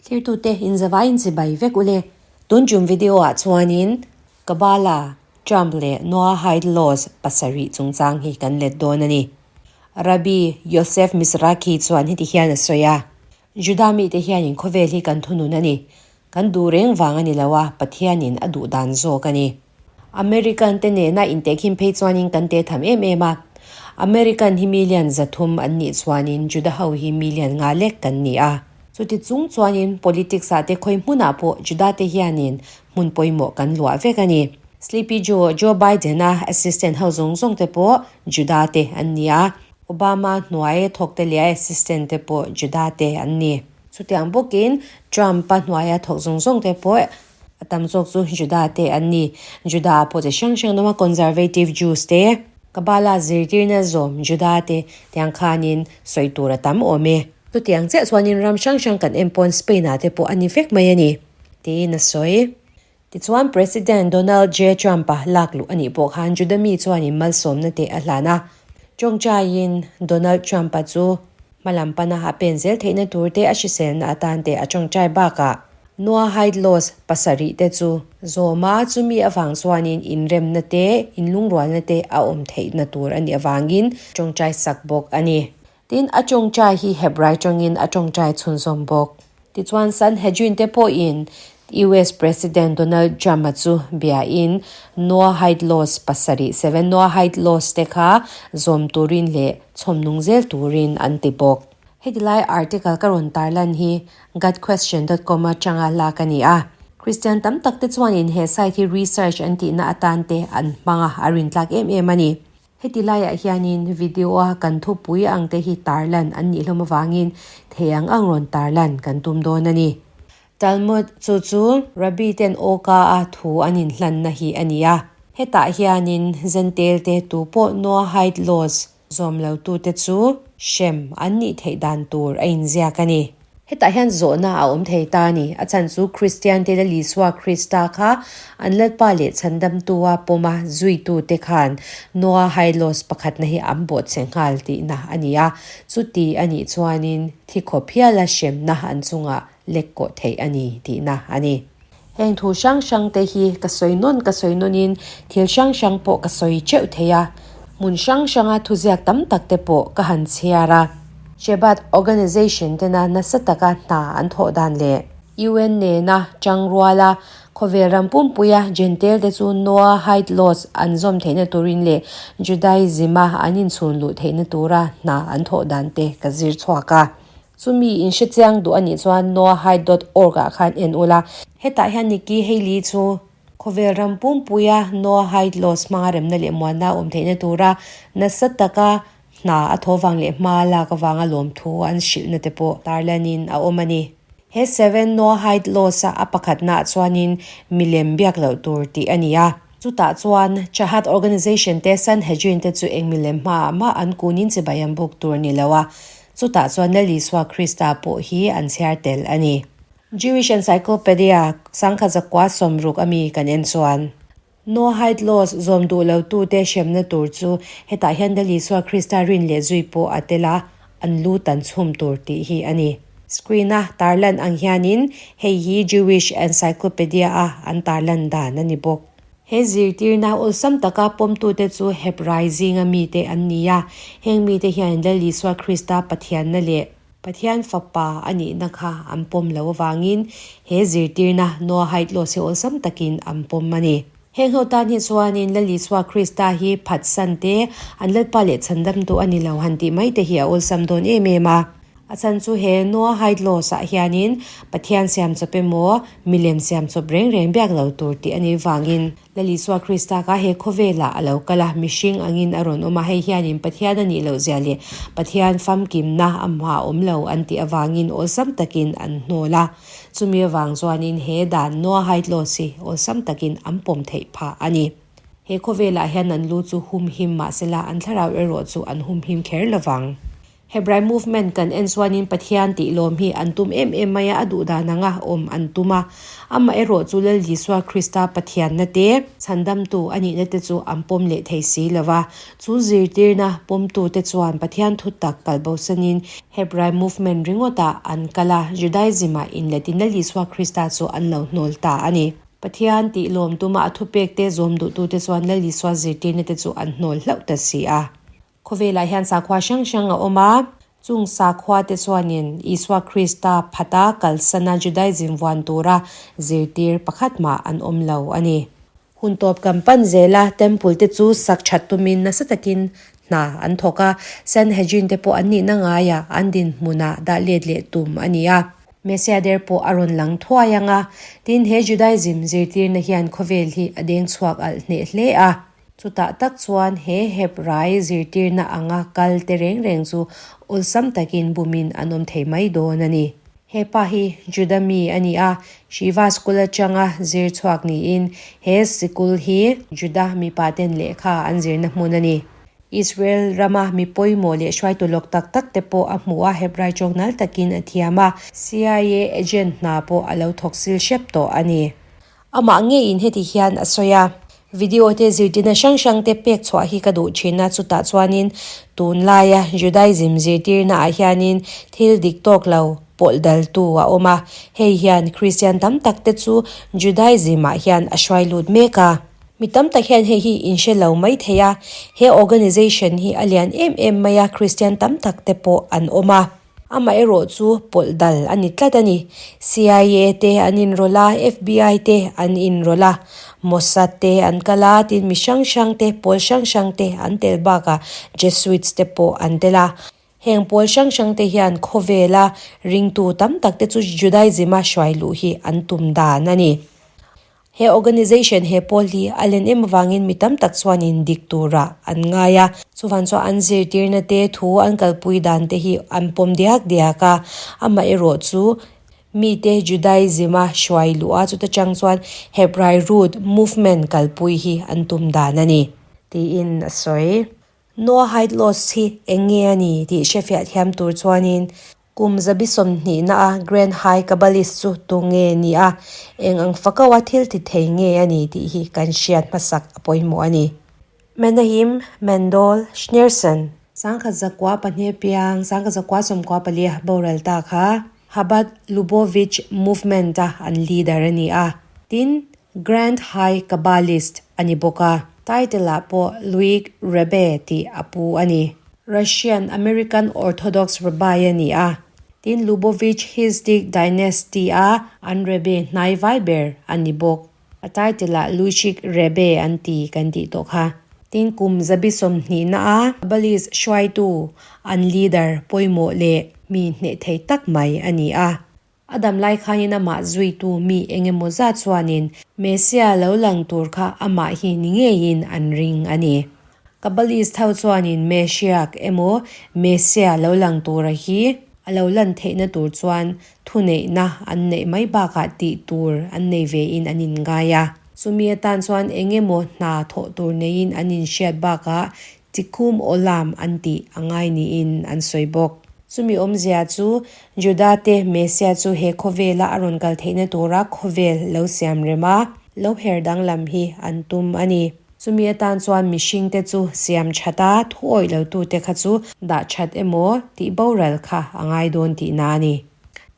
Thirtute inzavaiin chibai vek ule. Tun tum video ah chuanin Kabbalah, Trump leh Noahide Laws pasarih chungchang hi kan let dawn a ni. Rabbi Yosef Mizrachi chuan heti hian a sawi a, Juda mite hianin khawvel hi kan thunun a ni. Kan duh reng vang a ni lo a, Pathianin a duh dan zawk a ni. American te nena intehkhin phei chuanin kan te tham em em a. American hi million 300 an nih chuanin Juda ho hi million nga lek kan ni a. Chuti chung chuanin politics ah te khawi hmunah pawh Juda te hianin hmun pawimawh kan luah vek a ni. Sleepy Joe, Joe Biden-a assistant ho zawng zawng te pawh Juda te an ni a. Obama hnuai thawk te leh a assistant te pawh Juda te an ni. Chutiang bawkin Trump-a hnuaia thawk zawng zawng te pawh a tam zawk chu Juda te an ni. Juda pawh chi hrang hrang an awm a, Conservative Jews te, Kabbalah zirtirna zawm Juda te tiang khanin sawi tur a tam awm e. Chutiang chiah chuanin ram hrang hrang kan en pawn Spain-ah te pawh a ni vek mai a ni, tiin a sawi. Tichuan President Donald J. Trump-a lak luh a nih pawh khan Juda mi chuanin malsawmna te a hlan a. Tawngtaiin Donald Trump-a chu hmalam pana a pen zel theihna tur te a hriselna atan te a tawngtai bakah Noahide Laws pasarih te chu zawma chumi avang chuanin inremna te inlungrualna te a awm theihna tur a nih avangin tawngtai sak bawk a ni. Tin, a tawngtai hi Hebrai tawngin a tawngtai chhunzawm bawk. Tichuan, Sanhedrin te pawhin US President Donald Trump-a chu biain Noahide Laws pasarih, Seven Noahide Laws, te kha zawm turin leh chhawmnung zel turin an ti bawk. Heti lai article ka rawn tarlan hi Gotquestion dot com atanga lak a ni a. Kristian tam tak te chuanin he site hi research an tihna atan te an hmang a, a rintlak em em a ni. Heti laiah hianin video-a kan thupui ang te hi tarlan an nih hlawm avangin thei ang ang rawn tarlan kan tum dawn a ni. Talmud chu chu Rabbi ten awka a thu an inhlanna hi a ni a. Hetah hianin Zentel te tu pawh Noahide Laws zawm lo tute chu hrem an nih theih dan tur a inziak a ni. Hetah hian zawhna a awm thei ta a ni. A chhan chu Kristian te lal Isua Krista kha an Lalpa leh Chhandamtua pawma zuitute khan Noa Hailos pakhatna hi an bawhchhe nghal tihna a ni a. Chuti a nih chuanin thi khawp hiala hremna an chungah lek kawh theih a ni tihna a ni. Heng thu hrang hrang te hi ka sawi nawn ka sawi nawnin thil hrang hrang pawh ka sawi teuh thei a, hmun hrang hranga thuziak tam tak te pawh ka han chhiar a. Shabbat Organization tena nasa taka hna an thawh dan leh UN nena tangruala khawvel ram pumpuia Gentile te chu Noahide Laws an zawm theihna turin leh Judaism-a an inchhun luh theihna tura hna an thawh dan te ka zir chhuak a. Chumi in hre chiang duh a nih chuan noahide dot org ah khan en ula. Hetah hian Nikki Haley chu khawvel ram pumpuia Noahide Laws hmanga remna leh muanna a awm theihna tura nasa taka hna a thaw vang leh hma lak avanga lawmthu an hrilhna te pawh tarlanin a awm a ni. He Seven Noahide Laws-a a pakhatnaah chuanin milem biak loh tur tih a ni a. Chutah chuan Chahat Organization te Sanhedrin te chu eng milem hmaah mah an kunin chibai an buk tur ni lo a, chutah chuan Lal Isua Krista pawh hi an chhiar tel a ni. Jewish Encyclopedia sangkhat zakua 60 ami kan en chuan Noahide Laws zawm duh lo tute hremna tur chu hetah hian Lal Isua Krista rin leh zui pawh a tel a, an lu tan chhum tur tih hi a ni. Screen-a tarlan ang hianin hei hi Jewish Encyclopedia-a an tarlan dan a ni bawk. He zirtirna awlsam taka pawmtute chu Hebrai zinga mite an ni a, heng mite hian Lal Isua Krista Pathianna leh Pathian Fapa a nihna kha an pawm lo avangin he zirtirna Noahide Laws hi awlsam takin an pawm a ni. Heng ho tan hi chuanin Lal Isua Krista hi phatsan te, an Lalpa leh chhandam duh a ni lo han tih mai te hi a awlsam dawn em em a. A chhan chu he Noahide Laws ah hianin Pathian siam chawp emaw, milem siam chawp reng reng biak lo tur tih a nih vangin Lal Isua Krista kha he khawvelah a lo kal a, mihring angin a rawn awm a, hei hianin Pathian a nih loh zia leh Pathian famkimna a hma awm lo an tih avangin awlsam takin an hnawl a. Chumi avang chuanin he dan Noahide Laws hi awlsam takin an pawm theih phah a ni. He khawvelah hian an lu chu humhim mahsela an thlarau erawh chu an humhim kher lovang. Hebrai movement kan en chuanin Pathian tih lawm hi an tum em em mai a, a duh dan anga awm an tum a. Amaherawh chu Lal Isua Krista Pathianna te, chhandamtu a nihna te chu an pawm leh thei si lo va. Chu zirtirna pawmtute chuan Pathian thu tak kal bosanin Hebrai movement ringawtah an kal a, Judaism-ah inletin Lal Isua Krista chu an lo hnawl ta a ni. Pathian tih lawm tuma a thupekte zawm duhtute chuan Lal Isua zirtirna te chu an hnawl hlauh ta si a. Khawvelah hian sakhua hrang hrang a awm a, chung sakhua te chuanin Isua Krista phata kalsana Judaism vuan tura zirtir pakhat mah an awm lo a ni. Hun tawp kan pan zel a, temple te chu sak that tumin nasa takin hna an thawk a, Sanhedrin te pawh an nihna ngaiah an dinhmunah dah let leh tum a ni a. Messiah der pawh a rawn lang thuai ang a, tin he Judaism zirtirna hian khawvel hi a deng chhuak alh hneh hle a. Chutah tak chuan he Hebrai zirtirna anga kal te reng reng chu awlsam takin bumin an awm thei mai dawn a ni. He pa hi Juda mi a ni a, Shiva School atanga zir chhuak niin he sikul hi Juda mipaten lehkha an zirna hmun a ni. Israel rama mi pawimawh leh hruaitu lawk tak tak te pawh a hmu a, Hebrai tawng nal takin a thiam a, CIA agent hna pawh a lo thawk sil hrep tawh a ni. Amah ngeiin heti hian a sawi a, Video te zirtirna hrang hrang te pek chhuah hi ka duh thin a, chutah chuanin tunlaia Judaism zirtirna ah hianin thil dik tawk lo pawlh daltu a awm a, hei hian Kristian tam tak te chu Judaism ah hian a hruai lut mek a. Mi tam tak hian hei hi in hre lo mai thei a, he organization hi a lian em em mai a, Kristian tam tak te pawh an awm a. Amaherawh chu pawlh dal a ni tlat a ni. CIA te an inrawlh a, FBI te an inrawlh a, Mossad te an kal a, tin mi hrang hrang te, pawl hrang hrang te an tel bakah Jesuits te pawh an tel a. Heng pawl hrang hrang te hian khawvela ringtu tam tak te chu Judaism-a hruai luh hi an tum dan a ni. He organization he pawl hi a len em avangin mi tam tak chuanin dik turah an ngai a, chuvan chuan an zirtirna te thu an kalpui dan te hi an pawm diak diak a, amaherawh chu mite Judaism a hruai luh a chuta chang chuan Hebrai root movement kalpui hi an tum dan a ni tiin a sawi. Noahide Laws hi eng nge a ni tih hrefiah thiam tur chuanin Kum zabi sawmhnihna a Grand High Kabbalist chu tu nge ni a, eng ang fakaua thil ti thei nge a ni tih hi kan hriat hmasak a pawimawh a ni. Menahim Mendel Schneerson. 1912 piang, 1994 boral ta kha Chabad Lubavitch Movement a an leader a ni a, tin Grand High Kabbalist a ni bawk a, title ah pawh Luig Rebbe tih a pu a ni. Russian American Orthodox Rabbi a ni a, tin Lubavitch Hasidic Dynasty a an Rebbe hnai vai ber a ni bawk. A title ah Luichik Rebbe an ti kan tih tawh kha. Tin kum zabi sawmhnihna a Kabbalist hruaitu an leader pawimawh leh mi hneh thei tak mai a ni a. A dam lai khanin amah zuitu mi eng emaw zat chuanin Messiah lo lang tur kha amah hi ni ngeiin an ring a ni. Kabbalist ho chuanin Meshiach emaw Messiah lo lang tura hi a lo lan theihna tur chuan thuneihna an neih mai bakah tih tur an nei vein an inngai a. Chumi atan chuan eng emaw hna thawh tur neiin an inhriat bakah Tikkun Olam an tih a ngai niin an sawi bawk. Chumi awmzia chu Juda te Messiah chu he khawvela a rawn kal theihna tura khawvel lo siam rem a, lo her danglam hi an tum a ni. Chumi atan chuan mihring te chu siam that a, thu awih lo tute kha chu dah that emaw tih boral kha a ngai dawn tihna a ni.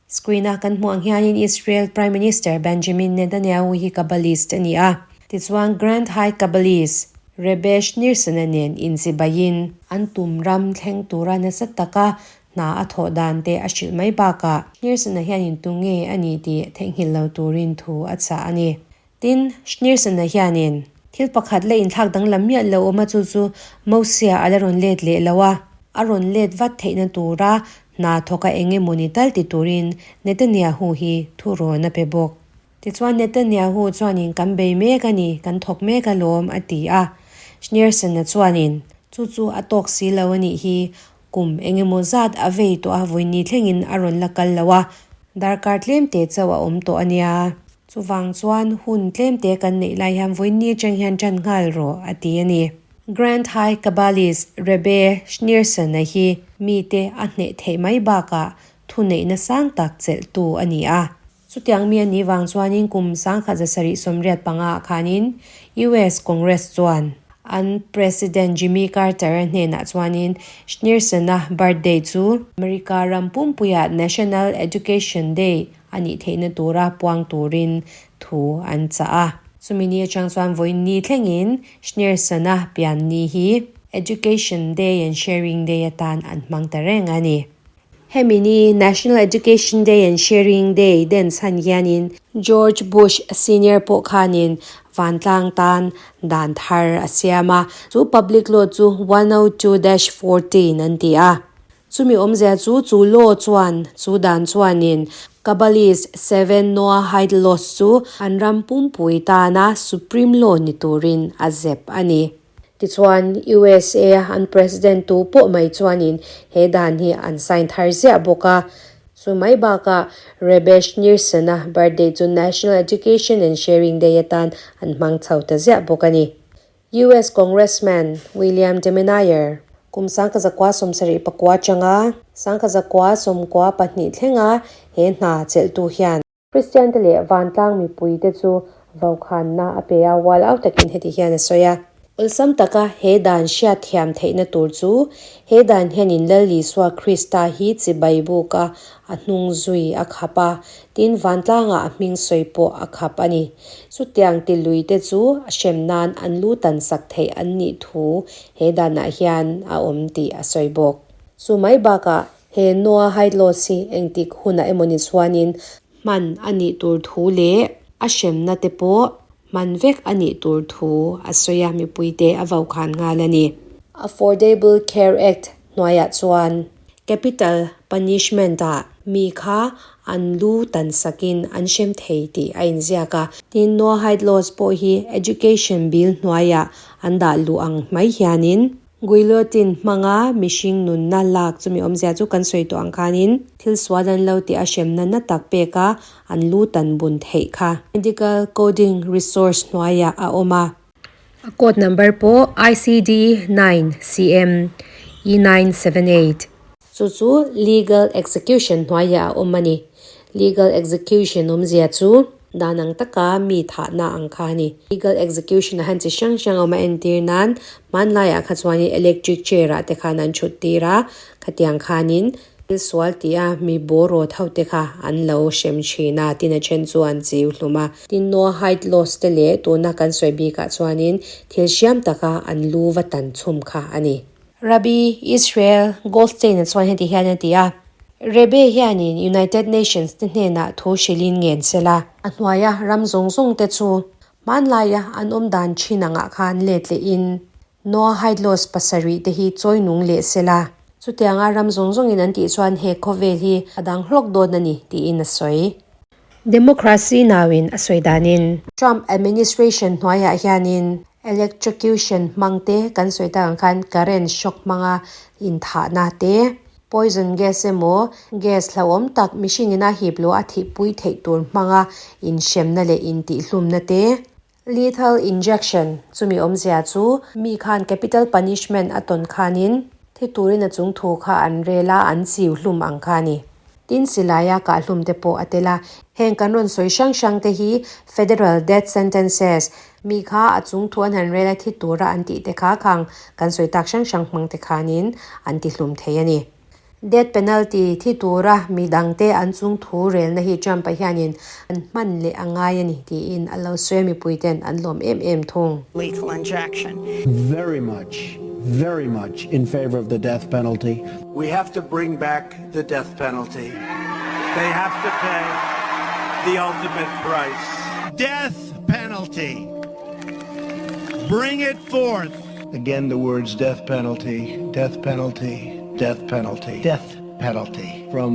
Screen a kan hmuh ang hianin Israel Prime Minister Benjamin Netanyahu hi Kabbalist a ni a, tichuan Grand High Kabbalist Rebbe Schneerson-a nen inchibaiin, an tum ram thleng tura nasa taka hna a thawh dan te a hrilh mai bakah Schneerson-a hianin tu nge a ni tih theihnghilh lo turin thu a chah a ni. Tin, Schneerson-a hianin thil pakhat la inthlak danglam miah lo awm a chu chu Mosia a la rawn let leh lo a, a rawn let vat theihna tura hna thawka eng emaw ni tal ti turin Netanyahu hi thu rawn a pe bawk. Tichuan Netanyahu chuanin kan bei mek a ni, kan thawk mek alawm a ti a. Schneerson-a chuanin, Chu chu a tawk si lo a nih hi, kum eng emaw zat a vei tawh a vawiin ni thlengin a rawn la kal lo a, darkar tlemte chauh a awm tawh a nia. Chuvang chuan hun tlemte kan neih lai hian vawiin ni atang hian tan nghal rawh a ti a ni. Grand High Kabbalist Rebbe Schneerson-a hi. Mite a hneh theih mai bakah thuneihna sang tak chelhtu a ni a. Chutiang mi a nih vang chuanin kum 1785 ah khanin US Congress chuan an President Jimmy Carter-a hnenah chuanin Schneerson-a birthday chu America ram pumpuiah National Education Day a nih theihna tura puang turin thu an chah a. Chumi ni atang chuan vawiin ni thlengin Schneerson-a pian ni hi Education Day and Sharing Day atan an hmang ta reng a ni. Hemi ni National Education Day and Sharing Day den chhan hianin George Bush Senior pawh khanin vantlang tan dan thar a siam a, chu public law chu 102-14 an ti a. Chumi awmzia chu chu law chuan chu dan chuanin Kabbalist Seven Noahide Laws chu an ram pumpui tana supreme law ni turin a zep a ni. Tichuan, USA an President tu pawh mai chuanin he dan hi an sign thar ziah bawk a. Chu mai bakah Rebbe Schneerson-a birthday chu National Education and Sharing Day atan an hmang chho ta ziah bawk a ni. US Congressman William Demenayer, kum 1974 atanga 1992 thlenga he hna chelhtu hian, Kristian te leh vantlang mipui te chu vokhanna a pe a, ual au takin heti hian a sawi a. Awlsam taka he dan hriat thiam theihna tur chu he dan hianin Lal Isua Krista hi chibai buk a, a hnung zui a khap a, tin vantlangah a hming sawi pawh a khap a ni. Chutiang ti lui te chu a hrem nan an lu tan sak theih an nih thu he danah hian a awm tih a sawi bawk. Chu mai bakah He Noahide Laws hi engtik hunah emaw ni chuanin hman a nih tur thu leh a hremna te pawh hman vek a nih tur thu a sawi a, mipuite a vokhan nghal a ni. Affordable Care Act hnuaiah chuan capital punishment ah mi kha an lu tan sakin an hrem thei tih a inziak a. Tin, Noahide Laws pawh hi Education Bill hnuaiah an dah luh ang mai hianin Guillotine hmanga mihring nunna lak chumi awmzia chu kan sawi tawh ang khanin thil sual an lo tih a hremna na tak peka an lu tan bun theih kha. Medical Coding Resource hnuaiah a awm a. A code number pawh ICD 9 CM E978. Chu chu legal execution hnuaiah a awm a ni. Legal execution awmzia chu dan ang taka mi thahna ang kha a ni. Legal execution ah hian chi hrang hrang a awm a, entir nan hmanlaiah kha chuanin electric chair ah te khan an thut tir a, khatiang khanin thil sual tih a mi bawraw tho te kha an lo hrem thin a, tin a then chu an chiu hlum a. Tin Noahide laws te leh tuna kan sawi bikah chuanin thil hriam taka an lu va tan chhum kha a ni. Rabbi Israel Goldstein-a chuan heti hian a ti a, Rebbe hianin United Nations te hnenah thu hrilhin ngen se la. A hnuaia ram zawng zawng te chu hmanlaia an awm dan thin angah khan let lehin Noahide Laws pasarih te hi chawi nung leh se la. Chutianga ram zawng zawngin an tih chuan he khawvel hi a dang hlawk dawn a ni, tiin a sawi. Democracy nauin a sawi danin. Trump administration hnuaiah hianin electrocution hmang te kan sawi tak ang khan current shock hmanga inthahna te, poison gas emaw gas hlauhawm tak mihring ina hip luh a thihpui theih tur hmanga inhremna leh intihhlumna te, Lethal injection, chumi awmzia chu mi khan capital punishment a tawn khanin thi turin a chung thu kha an rel a, an chiu hlum ang kha a ni. Tin, silaia kah hlum te pawh a tel a. Heng kan rawn sawi hrang hrang te hi federal death sentences, mi kha a chung thu an han rel a thi tura an tih te kha khang kan sawi tak hrang hrang hmang te khanin an ti hlum thei a ni. Death penalty thi tura mi dangte an chung thu relna hi Trump-a hianin an hman leh a ngai a ni tiin a lo sawi a, mipuiten an lawm em em thung. Lethal injection. Very much, very much in favor of the death penalty. We have to bring back the death penalty. They have to pay the ultimate price. Death penalty. Bring it forth. Again the words death penalty, death penalty, death penalty, death penalty. From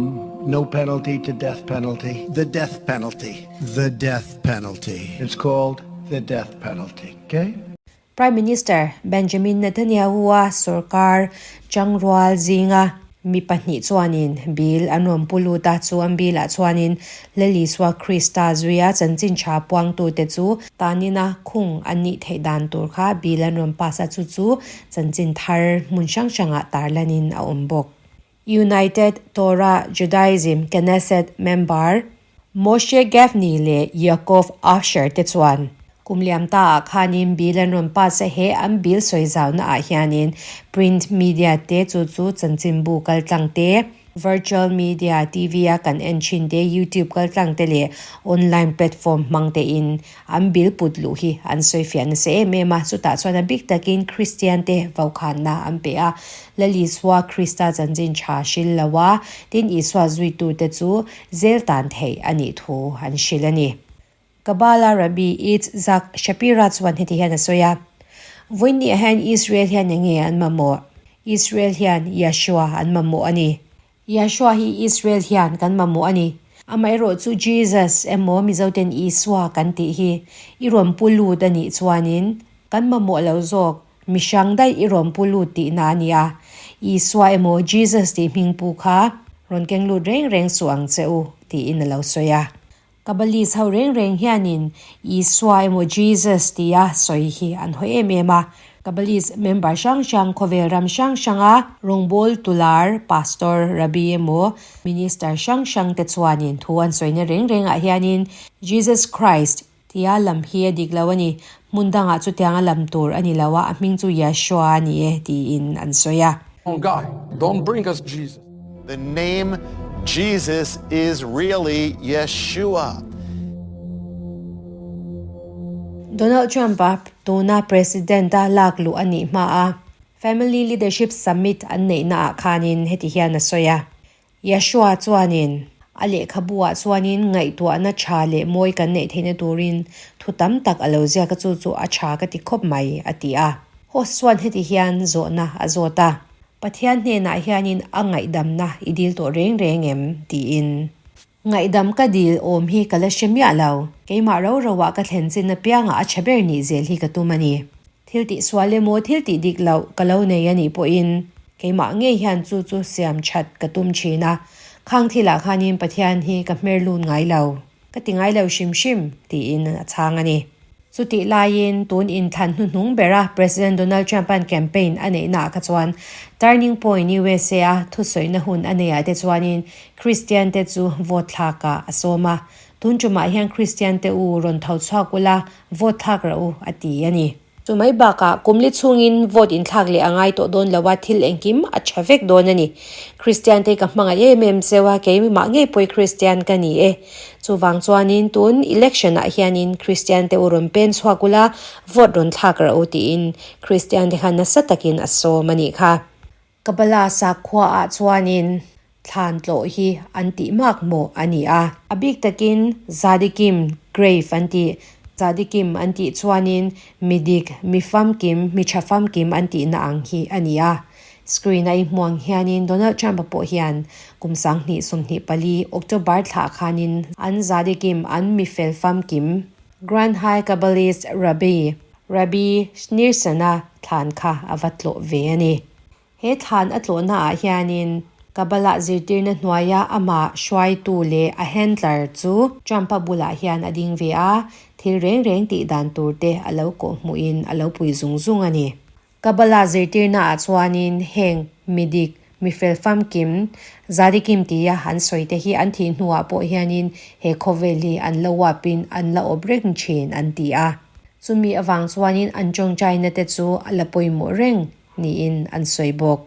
no penalty to death penalty, the death penalty, the death penalty. It's called the death penalty, okay? Prime Minister Benjamin Netanyahu-a sorkar changrual zinga mi pahnih chuanin bill an rawn pu lut a, chu an bill-ah chuanin Lal Isua Krista zuia chanchin tha puangtute chu tanina khung an nih theih dan tur kha bill an rawn pass a, chu chu chanchin thar hmun hrang hrangah tarlanin a awm bawk. United Torah Judaism Knesset member Moshe Gafni leh Yaakov Asher te chuan kum liam ta ah khanin bill an rawn pass a, he an bill sawi zauna ah hianin print media te chu chu chanchinbu kaltlang te, virtual media, TV a kan en thin te, YouTube kaltlang te leh online platform hmang te in an bill put luh hi an sawi fiah nasa em em a, chutah chuan a bik takin Kristian te vokhanna an pe a, Lal Isua Krista chanchin tha hril lo a, tin Isua zuitute chu zel tan theih a nih thu an hrilh a ni. Kabbalah Rabbi Yitzhak Shapira chuan heti hian a sawi a, Vawiinniah hian Israel hian eng nge an mamawh? Israel hian Yahshua an mamawh a ni. Yahshua hi Israel hian kan mamawh a ni. Amaherawh chu Jesus emaw Mizoten Isua kan tih hi i rawn pu lut a nih chuanin kan mamawh lo zawk, mihrang daih i rawn pu lut tihna a nia. Isua emaw Jesus tih hming pu kha rawn keng lut reng reng suh ang che u tiin a lo sawi a. Kabbalist ho reng reng hianin Isua emaw Jesus tia sawi hi an hawi em em a. Kabbalist member hrang hrang khawvel ram hrang hranga rawngbâwl tular, pastor, rabbi emaw minister hrang hrang te chuanin thu an sawina reng rengah hianin Jesus Christ tia lam hi a dik lo a ni, hmun dangah chutianga lam tur a ni lo a, a hming chu Yeshua a ni e tiin an sawi a. Guy, don't bring us Jesus. The name Jesus is really Yeshua. Donald Trump-a tuna President-a lak luh a nih hma a Family Leadership Summit an neihnaah khanin heti hian a sawi a, Yeshua chuanin a lehkhabu-ah chuanin ngaihtuahna tha leh mawi kan neih theihna turin thu tam tak a lo ziak a, chu chu a tha ka ti khawp mai, a ti a. Host chuan heti hian zawhna a zawt a. Pathian hnenah hianin a ngaihdamna i dil tawh reng reng em? tiin. Ngaihdam ka dil awm hi ka la hre miah lo. Keimah ro roah ka thlen chin apiangah a tha ber nih zel hi ka tum a ni. Thil tih sual emaw thil tih dik loh ka lo nei a nih pawhin keimah ngei hian chu chu siam that ka tum thin a. Khang thilah khanin Pathian hi ka hmer lut ngai lo. Ka ti ngai lo hrim hrim, tiin a chhang a ni. Chutih laiin tun inthlan hnuhnung bera President Donald Trump-a'n campaign a neihnaah kha chuan Turning Point USA-a thusawihna hun a neiah te chuanin Kristian-te chu vote thlakah a sawm a. Tun tumah hian Kristian-te u rawn tho chhuak ula, vote thlak rawh u, a ti a ni. Chu mai bakah kumli chhungin vote inthlak leh a ngai tawh dawn lo a, thil engkim a tha vek dawn a ni. Kristian te ka hmangaih em em cheu a, keimah ngei pawh i Kristian ka ni e. Chuvang chuanin tun election ah hianin Kristian te u rawn pen chhuak ula, vote rawn thlak rawh u tiin Kristian te khan nasa takin a sawm a nih kha. Kabbalah sakhua ah chuanin thlan tlawh hi an tih mak maw a ni a. A bik takin Zadikim grave an tih, Zadikim an tih chuanin mi dik, mi famkim, mi tha famkim an tihna ang hi a ni a. Screen a i hmuh ang hianin Donald Trump-a pawh hian kum 2024 October thlah khanin an Zadikim an mi fel famkim Grand High Kabbalist Rabbi Rabbi Schneerson-a thlan kha a va tlawh ve a ni. He thlan a tlawhnaah hianin Kabbalah zirtirna hnuaia amah hruaitu leh a handler chu Trump-a bulah hian a ding ve a, thil reng reng tih dan tur te a lo kawhhmuhin a lo pui zung zung a ni. Kabbalah zirtirnaah chuanin heng midik, mifel famkim, zadikim tia an sawi te hi an thih hnuah pawh hianin he khawvel hi an la uapin an la awp reng thin an ti a. Chumi avang chuanin an tawngtaina te chu a la pawimawh reng niin an sawi bawk.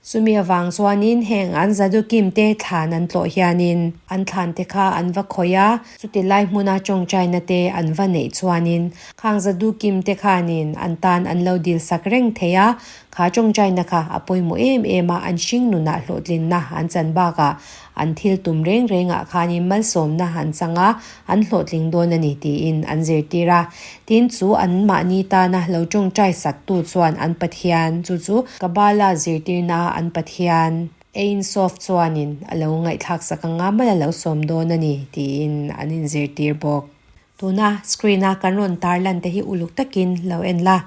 Chumi avang chuanin heng an Zadukim te thlan an tlawh hianin an thlan te kha an va khawih a, chuti lai hmuna tawngtaina te an va neih chuanin khang Zadukim te khanin an tan an lo dil sak reng thei a, kha tawngtaina kha a pawimawh em em a, an hring nunah hlawhtlinna an chan bakah an thil tum reng rengah khanin malsawmna an chang a, an hlawhtling dawn a ni tiin an zirtir a. Tin, chu anmahni tana lo tawngtai saktu chuan an Pathian, chu chu Kabbalah zirtirna an Pathian, Ein Sof chuanin a lo ngaihthlak sak anga mal a lo sawm dawn a ni tiin an inzirtir bawk. Tuna screen-a kan rawn tarlan te hi uluk takin lo en la.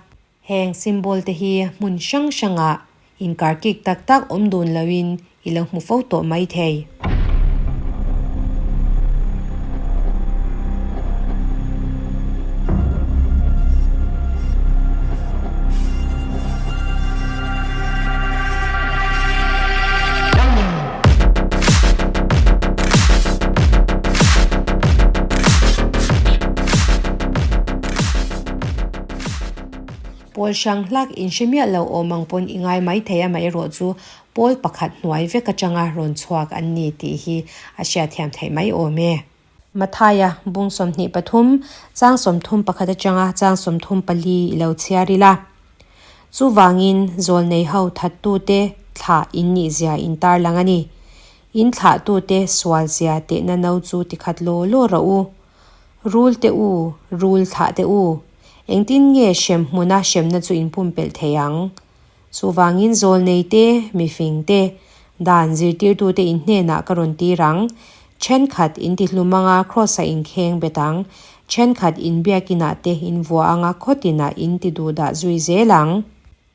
Heng symbol te hi hmun hrang hrangah inkarkik tak tak awm dun loin i lo hmu fo tawh mai thei. Pawl hrang hlak in hre miah lo awm ang pawn i ngai mai thei amaherawh chu pawl pakhat hnuai vek atanga rawn chhuak an ni tih hi a hriatthiam theih mai awm e. Mathaia bung 23, chang 31 atanga chang 34 i lo chhiar ila. Chuvangin zawlnei ho thattute thlah in nihzia in tarlang a ni. In thlahtute sualzia tehna no chu tikhat law law rawh u. Rul te u, rul thlah te u. Engtin nge hrem hmuna hremna chu in pumpelh thei ang? Chuvangin zawlnei te, mifing te, dan zirtirtute in hnenah ka rawn tir ang. Thenkhat in ti hlum anga Kraws-a in kheng bet ang. Thenkhat in biakinah te in vua anga khawtinah in ti duhdah zui zel ang.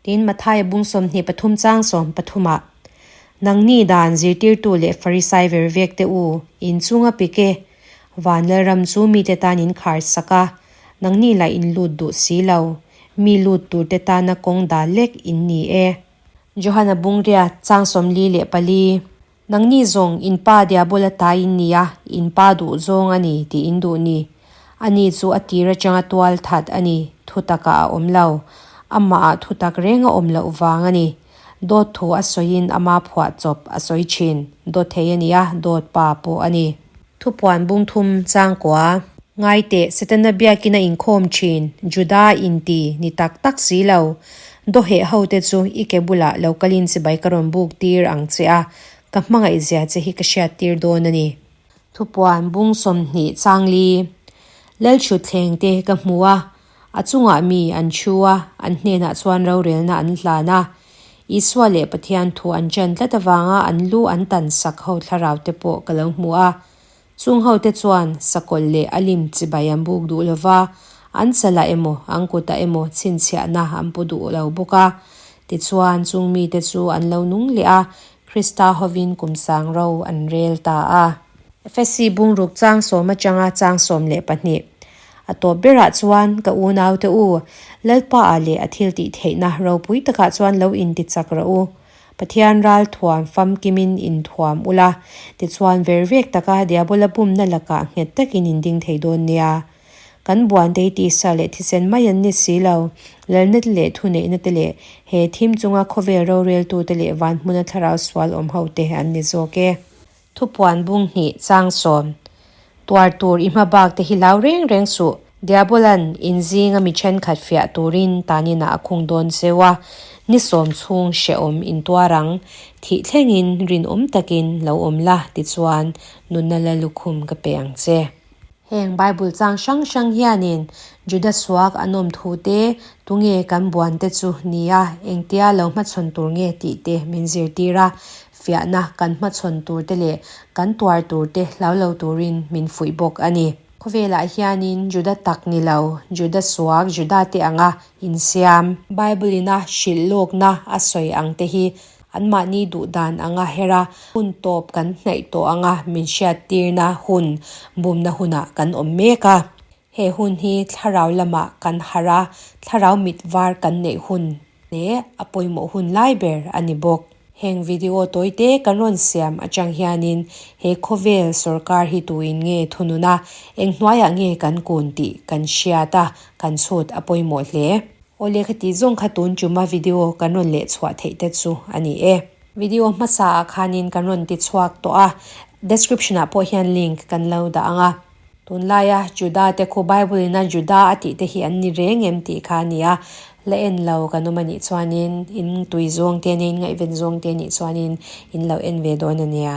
Tin, Mathaia bung 23 chang 13 ah, Nangni dan zirtirtu leh Farisai ver vek te u, in chunga pik e, van Lalram chu mite tan in khar sak a, nangni lah in lut duh si lo, mi lut tur te tana kawng dal lek in ni e. Johana bungria chang 44. Nangni zawng in pa Diabola ta in ni a, in pa duh zawng a ni tih in duh ni. Ani chu a tir atanga tual that a ni, thutakah a awm lo. Amahah thutak reng a awm loh vang a ni. Dawt thu a sawiin ama phuah chawp a sawi thin. Dawt thei a ni a, dawt pa pawh a ni. Thupuan bung thum changkua. Ngaiteh, Setana biakin a inkhawm thin, Juda inti ni tak tak si lo. Dawheh hote chu i ke bulah lo kalin chibai ka rawn buk tir ang che a, ka hmangaih zia che hi ka hriat tir dawn a ni. Thupuan bung 20 changli. Lalthutthleng te ka hmu a, A chungah mi an thu a, an hnenah chuan rorelna an hlan a. Isua leh Pathian thu an ṭan tlat avanga an lu an tan sak ho thlarau te pawh ka lo hmu a. Chung ho te chuan sakawlh leh a lim chibai an buk duh lo va, an chalah emaw an kutah emaw chhinchhiahna an pu duh lo bawk a. Tichuan, chung mite chu an lo nung leh a, Krista hovin kum sang ro an rel ta a. Efesi bungruk chang sawm atanga chang 12. A tawp berah chuan ka unaute u, Lalpa-ah leh a thil tih theihna ropui takah chuan lo inti chak rawh u. Pathian ral thuam famkimin inthuam ula, tichuan vervek taka Diabola bumna lakah nghet takin in ding thei dawn nia. Kan buantei tisa leh thisen mai an ni si lo, lalna te leh thuneihna te leh he thim chunga khawvel roreltute leh van hmuna thlarau sual awm ho te an ni zawk e. Thupuan bung hnih chang sawm. Tuar tur i hma bak te hi hlau reng reng suh. Diabolan in zinga mi thenkhat fiah turin tanin ah a khung dawn cheu a, ni sawm chhung hrehawm in tuar ang. Thih thlengin rinawm takin lo awm la tichuan nunna la lukhum ka pe ang che. Heng Bible chang hrang hrang hianin Juda suak an awm thu te, tunge kan buan te chu nia engtia lo hmachhawn tur nge tih te min zirtir a, fiahna kan hmachhawn tur te leh kan tuar tur te hlau lo turin min fuih bawk a ni. Khawvelah hianin Juda tak ni lo, Juda suak, Juda te anga insiam. Bible-in a hrilh lawkna a sawi ang te hi Anmahni duh dan anga her a, hun tawp kan hnaih tawh anga min hriattirna hun bumna hunah kan awm mek a. He hun hi thlarau lamah kan harh a, thlarau mit var kan neih hun leh a pawimawh hun lai ber a ni bawk. Heng video tawite kan rawn siam atang hianin he khawvel sorkar hi tuin nge thunun a, eng hnuaiah nge kan kun tih kan hriat a, kan chhut a pawimawh hle. Aw lehkha tih zawng kha tun chuma video kan rawn leh chhuah theih te chu a ni e. Video hmasa ah khanin kan rawn ti chhuak tawh a, description ah pawh hian link kan lo dah ang a. Tunlaia Juda te khu Bible in a Juda a tih te hi an ni reng em tih kha a ni a, la en lo kan awm a nih chuanin in tui zawng te nia in ngaihven zawng te nih chuanin in lo en ve dawn a nia.